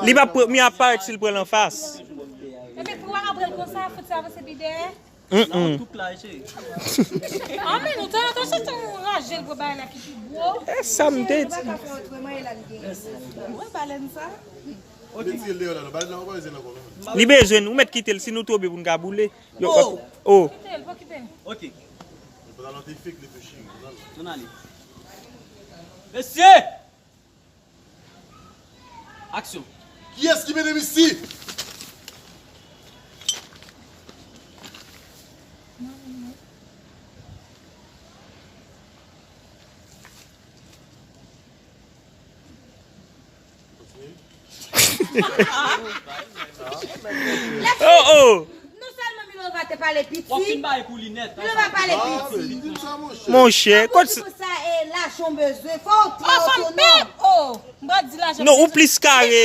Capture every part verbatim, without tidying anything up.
Li p ap pran, mi ap parèt si l pran l anfas. Epi pou w ap pran l konsa, fout sa avanse pi dèyè. Mm-mm. An men nou tan tan se tan raje l pou bagay la ki pi gwo. E sa m te di. Mwen balèn sa. Li bezwen nou, ou mèt kite l si nou tonbe pou n ka boule. Yo, oh. Kite l, pa kite l. Ok. Ann ale. Mesye! Aksyon! Kiyès ki mennen m isi? Oh, oh! Non sèlman Milova te pale piti, Milova pale piti. Monchè, kot sa? Pou sa, e, lajan w bezwen, fò w trè otonòm. Non, ou plis kare.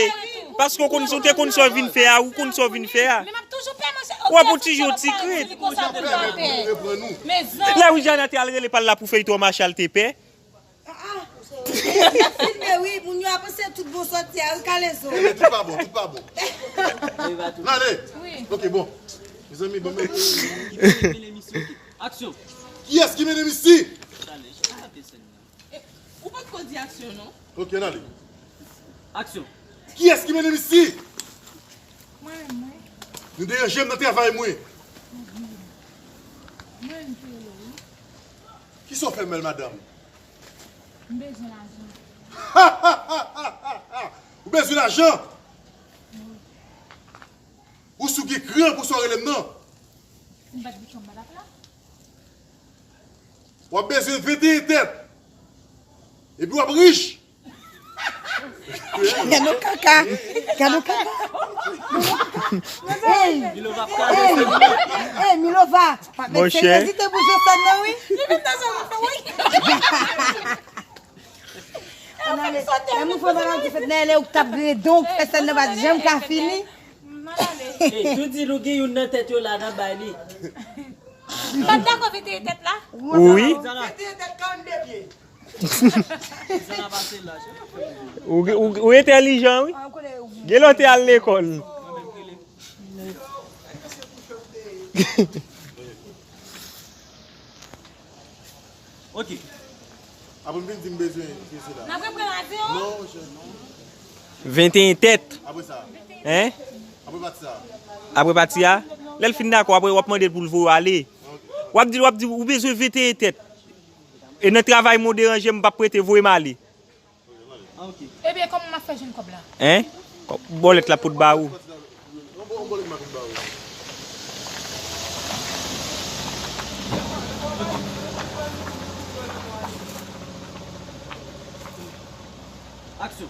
Paske w konn, ou te konn sa w vin fè a, ou konn sa w vin fè a. W ap yon ti jan ti krit. Lè Widiana te al rele pa l la pou fè l twò mache, l te pè. Ah, ah. E, filme, wi, moun yo ap panse tout bon sòti a, wi, kalezo. Tout pa bon, tout pa bon. N ale. Wi. Ok, bon. Mezanmi, bon, men. Aksyon. Kiyès ki mennen m isi? Ou pa t ko di aksyon, non? Ok, n ale. Aksyon. Kiyès ki mennen m isi? Mwen menm, mwen. Nou deranje m nan travay mwen. Mwen menm ki rele w, wi. Kisa w fè m, bèl madanm? M bezwen lajan. Ou bezwen lajan? Wi. Ou sou gen kran pou sa w rele m nan? M bat bouchon m bat ap la. W ap bezwen venteyen tèt. Epi w ap rich. Gade yon kaka. Gade yon kaka. Hey, hey, hey, Milova. Monchè. Seryozite pou Josèn nan, wi. Li menm nan zòn nan, wi. Lè nou fè bagay di fèt nan, lè ou t ap gredon, fè sèn nan pa t janm ka fini. Ey, tou di nou gen youn nan tèt yo la, n a bay li. M pa t dakò venteyen tèt la. Wi. Venteyen tèt, karannde pye. Ou, ou, ou entèlijan, wi. Gen lè w te al lekòl. Ok. Apre m vin di m bezwen, bezwen la. N ap reprann avyon? Non, monchè, non. Venteyen tèt. Apre sa. Hein? Apre pati sa. Apre pati a? Lè l fin dakò, apre w ap mande l pou l voye w ale. Ok. W ap di, w ap di, ou bezwen venteyen tèt. E nan travay mwen w deranje m, m p ap prete, voye m ale. Ebyen, kòman m ap fè jwenn kòb la? Hein? Kòb, bòlèt la pou t ba ou. Aksyon.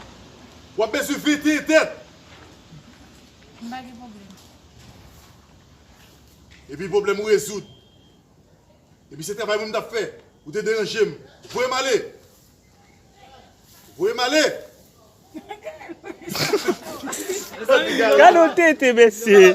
W ap bezwen venteyen tèt. M pa gen pwoblèm. Epi pwoblèm ou rezoud. Epi se travay mwen m t ap fè. Ou te deranje m. Voye m ale. Voye m ale. Gade yon tete, mesye.